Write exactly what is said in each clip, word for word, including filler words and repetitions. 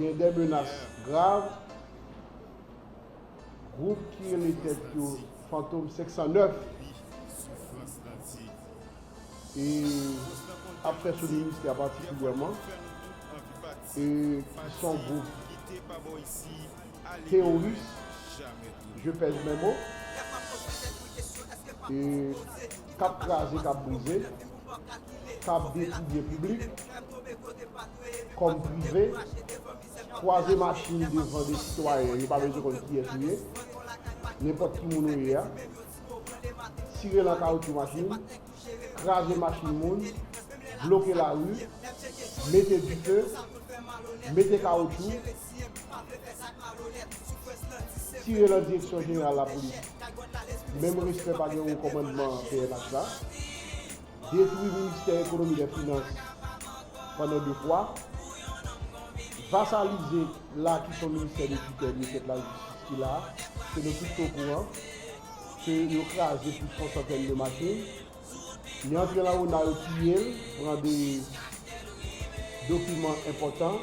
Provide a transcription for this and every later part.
Gen de menas grav. Gwoup ki rele tèt yo Fantom senk san nèf e ap fè sou ministè patikilyèman, e ki se yon gwoup teworis, je pèse mes mots, e k ap kraze, k ap brize, k ap detwi byen piblik kòm prive, kwaze machin devan de sitwayen, yo pa bezwen konn kiyès ou ye, nenpòt ki moun ou ye a, tire nan kawotchou machin, kraze machin moun, bloke lari, mete dife, mete kawotchou, tire nan direksyon jeneral lapolis. Menm respè pa gen wo kòmandman P N H la. Detwi ministè ekonomi e finans pandan de fwa. Vasalize la ki se yon ministè de tutèl, yo tèt lajistis ki la, ke nou tout okouran, ke yo kraze plis yon santèn de machin. Li antre nan ona, yo piye l, pran de dokiman enpòtan,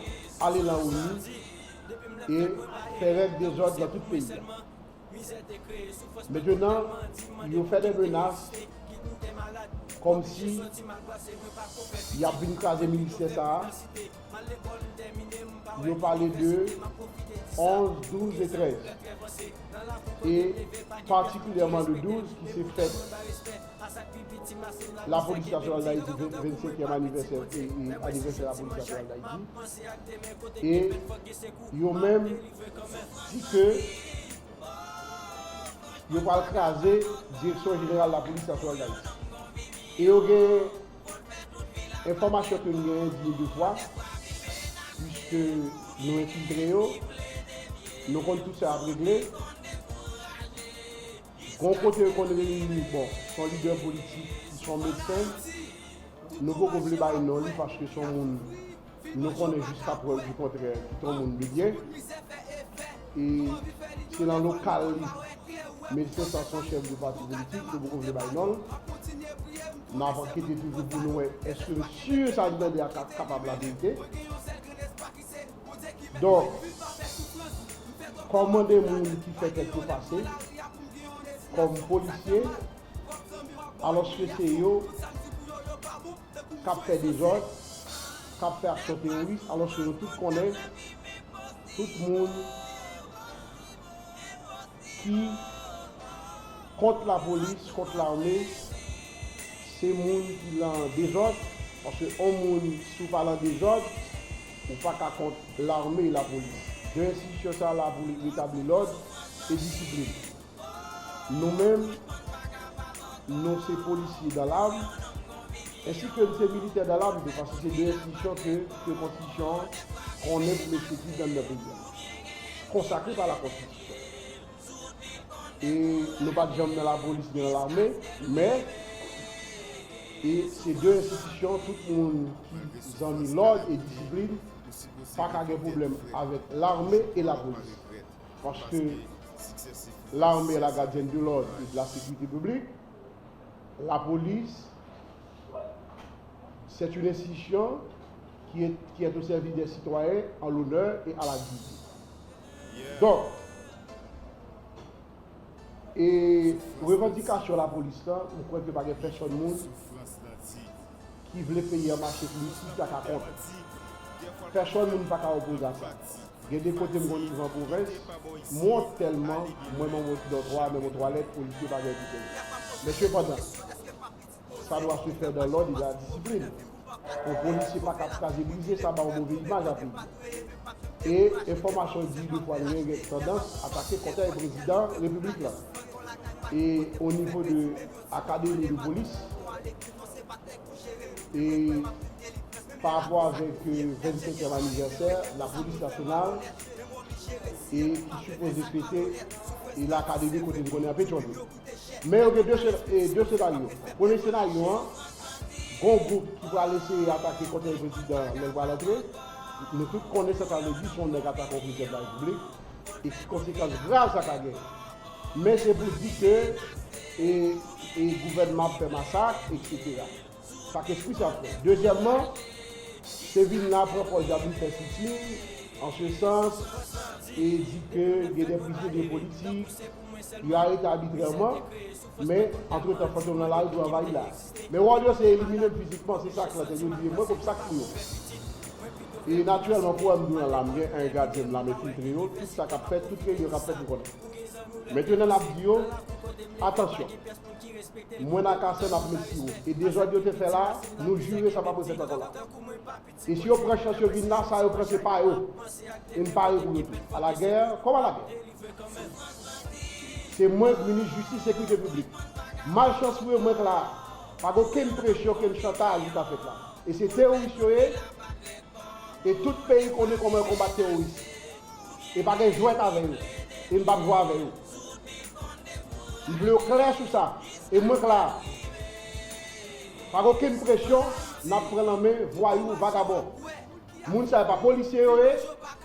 ale nan oni e fè règ dezòd nan tout peyi a. Mentenan, yo fè de menas kòmsi y ap vin kraze ministè sa a. Yo pale de onz, douz e trèz. E patikilyèman le douz, ki se fèt Lapolis Nasyonal Dayiti, ven, vennsenkyèm anivèsè, e, e, anivèsè Lapolis Nasyonal Dayiti. E yo menm di ke yo pral kraze Direksyon Jeneral Lapolis Nasyonal Dayiti. E yo gen enfòmasyon ke nou genyen di nou de fwa, piske nou enfiltre yo, nou konn tout sa y ap regle. Gon kote yo konn reyini, bon, se yon lidè politik, se yon medsen, nou poko vle bay non li paske se yon moun nou konnen jiska prèv di kontrè ki se yon moun de byen. E se nan lokal li, medsen sa se yon chèf de pati politik, nou poko vle bay non l. N ap ankete toujou pou nou wè èske mesye sa li tande a ka kapab laverite. Donk, kòman de moun ki fè tèt yo pase kòm polisye, alòske se yo k ap fè dezòd, k ap fè aksyon teworis, alòske nou tout konnen, tout moun ki kont lapolis, kont lame, se moun ki lan dezòd, paske yon moun, si w pa lan dezòd, ou pa ka kont lame e lapolis. De enstitisyon sa la pou retabli lòd e disiplin. Nou menm, nou se polisye dan lam, ensi ke nou se militè dan lam tou, paske se de enstitisyon ke, ke konstitisyon an konnen pou mesye ki viv anndan peyi a. Konsakre pa la konstitisyon. E nou pa t janm nan lapolis ni nan lame, men, e se de enstitisyon, tout moun ki zanmi lòd e disiplin pa ka gen pwoblèm avèk lame e lapolis. Paske l'armée est la gardienne de l'ordre et de la sécurité publique. La police, c'est une institution qui est, qui est au service des citoyens en l'honneur et à la dignité. Donk, e revandikasyon lapolis lan, m kwè ke pa gen pèsonn moun ki vle peyi an mache pou li, ki ta ka kont. Pèsonn moun pa ka opoze a sa. Gen de kote m konn rive an pwovens, m wont tèlman, mwen menm yon ti dòtwa, menm yon twalèt, polisye pa gen pou fè. Men sepandan, ça doit se faire dans l'ordre et la discipline. Yon polisye pa ka ap kraze brize, sa ba yon move imaj a peyi. E enfòmasyon di de fwa nou gen tandans atake kòtèy prezidan repiblik la. E o nivo de akademi de polis, e pa rapò avèk, euh, vennsenkyèm anivèsè lapolis nasyonal, e ki sipoze fete, e lakademi kote nou konnen an Petyonvil. Men yo gen de se-, e de senaryo. Premye senaryo an, gon gwoup ki pral eseye atake kòtèy prezidan lè l pral antre. Nou tout konnen sa sa vle di, si yon nèg atake yon prezidan de la repiblik, e ki konsekans grav sa ka gen. Men se pou di ke, e, e gouvènman ap fè masak, etsetera. Sa k espri sa ap fè. Dezyèmman, se vin la pran pòz y ap vin fè sitin, An se sans, e di ke gen de prizonye politik, yo arete abitrèman, men, antretan, fantom nan lari pou anvayi la. Men wòl yo se elimine m fizikman, se sa k lantè yo bliye mwen kòm sa k pou yo. E natirèlman, pou wè m di w la, m gen en gadyen m la, m enfiltre yo, tout sa k ap fèt, tout reyinyon k ap fèt, m konnen. Mentnan, n ap di yo, atansyon. Mwen nan Kasen, n ap met siro. E dezòd yo te fè la, nou jire sa p ap refèt ankò la. E si yo pran chans yo vin la, sa yo pran se pa yo. E n pare pou yo tou. A la guerre, comme à la guerre. Se mwen k minis jistis sekirite piblik. Malchans pou yo, mwen k la. Pa gen okenn presyon, okenn chantaj ki ka fèt la. E se teworis yo ye. E tout peyi konnen kòman yo konbat teworis. E pa gen jwèt avè yo. E m p ap jwe avè yo. M vle yo klè sou sa. E mwen k la. Pa gen okenn presyon, n ap pran nan men vwayou, vagabon. Moun sa yo pa polisye yo ye,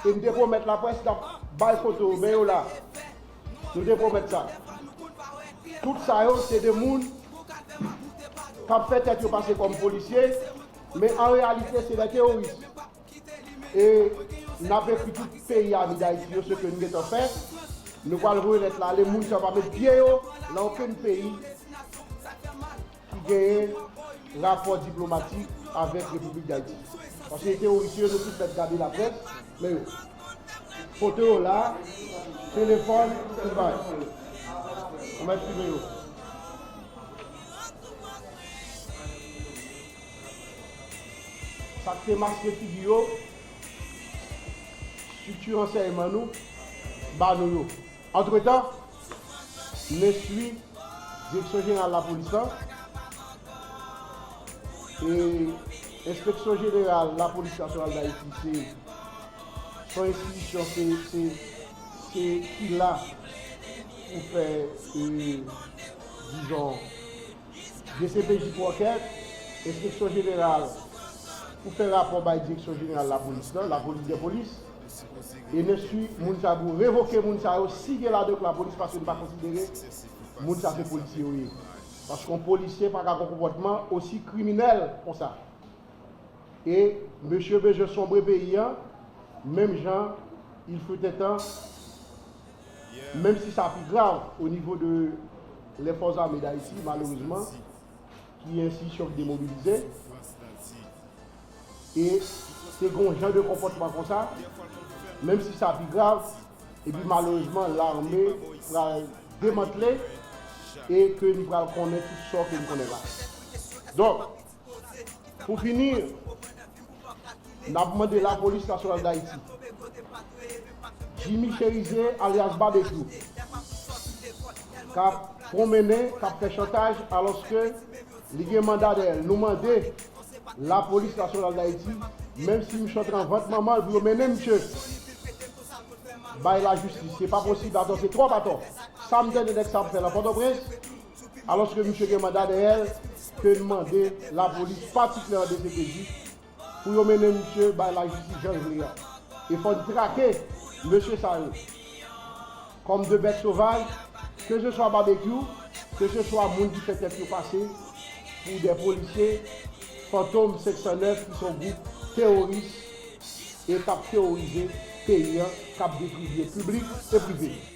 e m te pwomèt laprès n ap bay foto yo, men yo la. Nou te pwomèt sa. Tout sa yo, se de moun k ap fè tèt yo pase kòm polisye, men an reyalite, se de teworis. E n ap ekri tout peyi ami Dayiti yo, se ke n gentan fè. Nou pral voye lèt la ale, moun sa yo pa met pye yo nan okenn peyi ki genyen rapò diplomatik avèk Repiblik Dayiti. Paske teworis yo, nou tout mèt gade laprès, men yo. Foto yo la, telefòn, tout bagay. Ou mèt filme yo. Sa k te maske figi yo, estrikti ransèyman nou ba nou yo. Antretan, m enstwi Direksyon Jeneral Lapolis lan. E Enspeksyon Jeneral Lapolis Nasyonal Dayiti se, se yon enstitisyon, se, se, se ki la pou fè, e, dizon, D C P J pou ankèt, Enspeksyon Jeneral pou fè rapò bay Direksyon Jeneral Lapolis lan, Lapolis dè polis. E n enstwi moun sa yo pou revoke moun sa yo, si gen ladan yo k lapolis, paske n pa konsidere moun sa se polisye yo ye. Paske yon polisye pa ka gen konpòtman osi kriminèl konsa. E mesye bezwen sonbre peyi a, menm jan il fut un temps, menm si sa pi grav o nivo de les Forces Armées d'Haïti, malerezman, ki enstitisyon ki demobilize. E te gen yon jan de konpòtman konsa, menm si sa pi grav, epi malerezman, lame pral demantle e ke nou pral konnen tout sa ke nou konnen la. Donk, pou fini, n ap mande Lapolis Nasyonal Dayiti, Jimmy Chérizier, alyas Babekyou, k ap pwonmennen, k ap fè chantaj, alòske li gen manda dèyè l. Nou mande Lapolis Nasyonal Dayiti, menm si misye antre an vant manman l, pou yo mennen misye bay lajistis. Se pa posib, atò, se twòp atò. Sa m tande nèg sa ap fè nan Pòtoprens, alòske misye gen manda dèyè l, ke n mande lapolis, patikilyèman D C P J, pou yo mennen misye bay lajistis jan l vle a. E fò n trake mesye sa yo kòm de bèt sovaj, ke se swa Babekyou, ke se swa moun ki fè tèt yo pase pou de polisye, Fantom senk san nèf, ki se yon gwoup teworis e k ap teworize peyi a, k ap detwi byen piblik e prive.